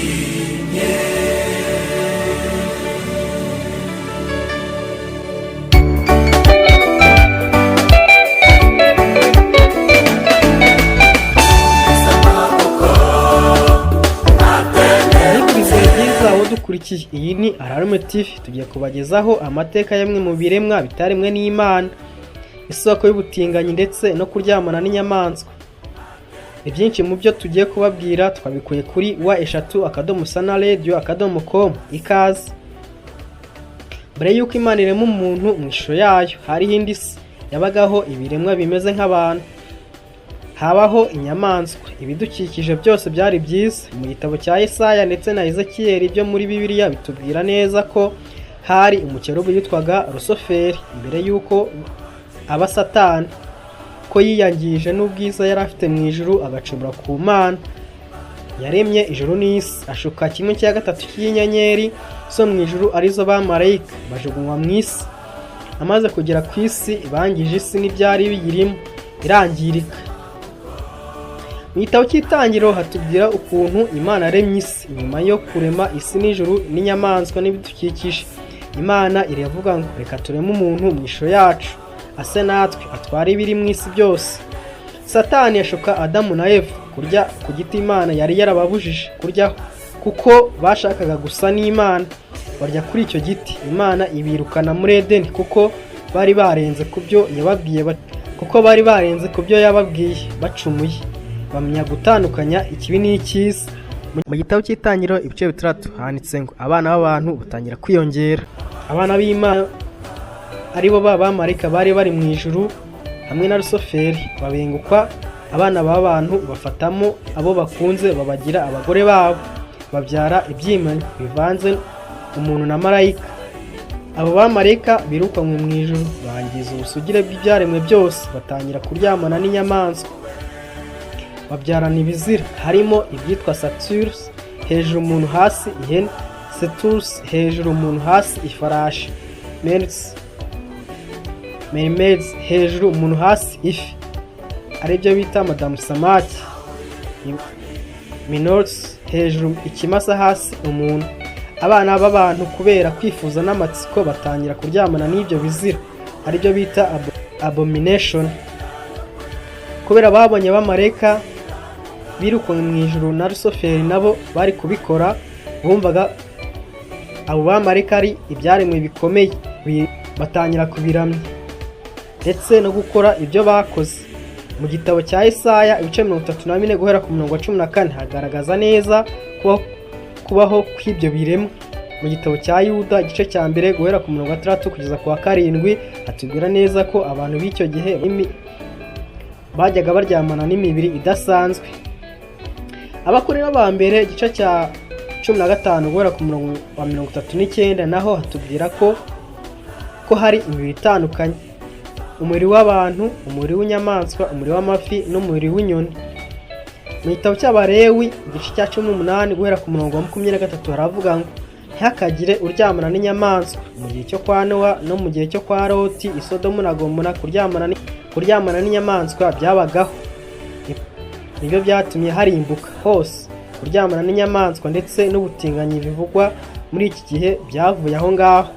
Ndishimye. Ibihe byiza wowe dukurikiye, iyi ni Alarm TV. Tugiye kubagezaho amateka y'amwe mu biremwa bitaremwe n'Imana, isoko y'ubutinganyi ndetse no kuryamana n'inyamaswa. Ibyinshi mu byo tugiye kubabwira twabikuye kuri www.sanaradio.com. Ikaze. Mbere y'uko Imana irema umuntu mu ishusho yayo, hariho indi si yabagaho ibiremwa bimeze nk'abantu, habaho inyamaswa, ibidukikije byose byari byiza. Mu gitabo cya Yesaya ndetse na Ezekiyeli byo muri Bibiliya bitubwira neza ko hari umukerubi witwaga Rusoferi mbere y'uko aba Satani, ko yiyangije n'ubwiza yari afite mu ijuru, agacumura ku Mana yaremye ijuru n'isi, ashuka kimwe cya gatatu cy'inyenyeri zo mu ijuru, arizo bamarayika, bajugunywa mu isi. Amaze kugera ku isi, bangije isi n'ibyari biyirimo, irangirika. Mu gitabo cy'Itangiriro hatubwira ukuntu Imana yaremye isi. Nyuma yo kurema isi n'ijuru n'inyamaswa n'ibidukikije, Imana iravuga ngo: "Reka tureme umuntu mu ishusho yacu, ase natwe, atware ibiri mu isi byose." Satani yashuka Adamu na Eva kurya ku giti Imana yari yarababujije kuryaho, kuko bashakaga gusa n'Imana. Barya kuri icyo giti, Imana ibirukana muri Edeni kuko bari barenze ku byo yababwiye, kuko bari barenze ku byo yababwiye, bacumuye, bamenya gutandukanya ikibi n'icyiza. Mu gitabo cy'Itangiriro ibice 6 handitse ngo abana b'abantu batangira kwiyongera. Abana b'Imana, aribo ba bamarayika bari bari mu ijuru hamwe na Rusoferi, babengukwa abana b'abantu, bafatamo abo bakunze, babagira abagore babo, babyara ibyimanyi bivanze umuntu na marayika. Abo bamarayika birukanywe mu ijuru bangiza ubusugire bw'ibyaremwe byose, batangira kuryamana n'inyamaswa, babyarana ibizira, harimo ibyitwa satyrs, hejuru umuntu hasi ihene, centaurs, hejuru umuntu hasi ifarashi, mermaids, hejuru umuntu hasi ifi, aribyo bita madamu samaki, minotaurs, hejuru ikimasa hasi umuntu. Abana b'abantu, kubera kwifuza n'amatsiko, batangira kuryamana n'ibyo bizira, aribyo bita abomination. Kubera babonye abamarayika birukanywe mu ijuru na Rusoferi nabo bari kubikora, bumvaga abo bamarayika ari ibyaremwe bikomeye, batangira kubiramya ndetse no gukora ibyo bakoze. Mu gitabo cya Isaya ibice 34 guhera ku murongo wa 14 hagaragaza neza kubaho kw'ibyo biremwa. Mu gitabo cya Yuda igice cya 1 guhera ku murongo wa 6 kugeza ku wa 7 hatubwira neza ko abantu b'icyo gihe bajyaga baryamana n'imibiri idasanzwe. Abakorinto ba mbere igice cya 15 guhera ku murongo wa 39 naho hatubwira ko hari imibiri itandukanye: umubiri w'abantu, umubiri w'inyamaswa, umubiri w'amafi n'umubiri w'inyoni. Mu gitabo cy'Abalewi igice cya 18 guhera ku murongo wa 23 haravuga ngo: "Ntihakagire uryamana n'inyamaswa." Mu gihe cyo kwa Nowa no mu gihe cyo kwa Loti i Sodomu na Gomora, kuryamana n'inyamaswa byabagaho, nibyo byatumye harimbuka hose. Kuryamana n'inyamaswa ndetse n'ubutinganyi bivugwa muri iki gihe byavuye aho ngaho.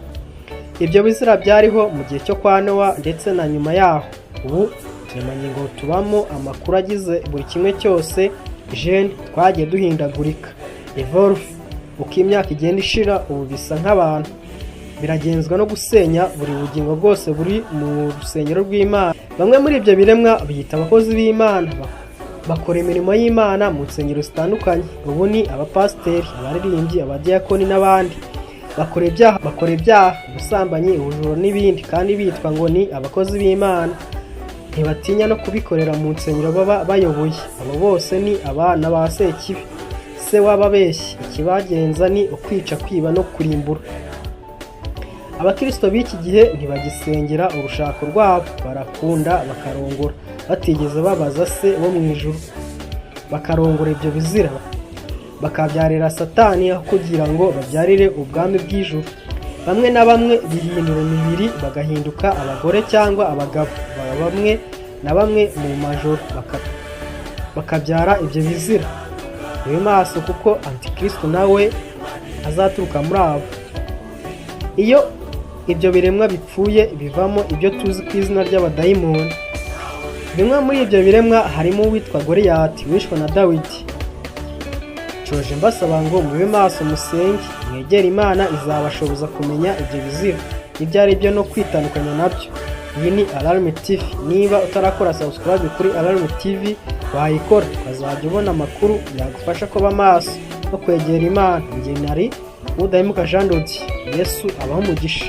Ibyo bizira byariho mu gihe cyo kwa Nowa ndetse na nyuma yaho. Ubu uturemangingo tubamo amakuru agize buri kimwe cyose, gene, twagiye duhindagurika, evolve, uko imyaka igenda ishira. Ubu bisa nk'abantu, biragenzwa no gusenya buri bugingo bwose buri mu rusengero rw'Imana. Bamwe muri ibyo biremwa biyita abakozi b'Imana, bakora imirimo y'Imana mu nsengero zitandukanye. Ubu ni abapasiteri, abaririmbyi, abadiyakoni n'abandi. Bakora ibyaha, ubusambanyi, ubujura n'ibindi, kandi bitwa ngo ni abakozi b'Imana. Ntibatinya no kubikorera mu nsengero baba bayoboye. Abo bose ni abana ba Sekibi, se w'ababeshyi. Ikibagenza ni ukwica, kwiba no kurimbura. Abakirisito b'iki gihe ntibagisengera urushako rwabo, barakunda bakarongora batigeze babaza Se wo mu ijuru, bakarongora ibyo bizira, bakabyarira Satani aho kugira ngo babyarire ubwami bw'ijuru. Bamwe na bamwe bihindura imibiri, bagahinduka abagore cyangwa abagabo, baba bamwe na bamwe mu majoro bakabyara ibyo bizira. Mube maso, kuko Antikristo nawe azaturuka muri abo. Iyo ibyo biremwa bipfuye, bivamo ibyo tuzi ku izina ry'abadayimoni. Bimwe muri ibyo biremwa harimo uwitwa Goliyati wishwe na Dawidi. Nsoje mbasaba ngo mube maso, musenge, mwegere Imana, izabashoboza kumenya ibyo bizira ibyo ari byo no kwitandukanya nabyo. Iyi ni Alarm TV. Niba utarakora subscribe kuri Alarm TV, wayikora ukazajya ubona amakuru yagufasha kuba maso no kwegera Imana. Njye nari Udahemuka Jean Dodi. Yesu abaho umugisha.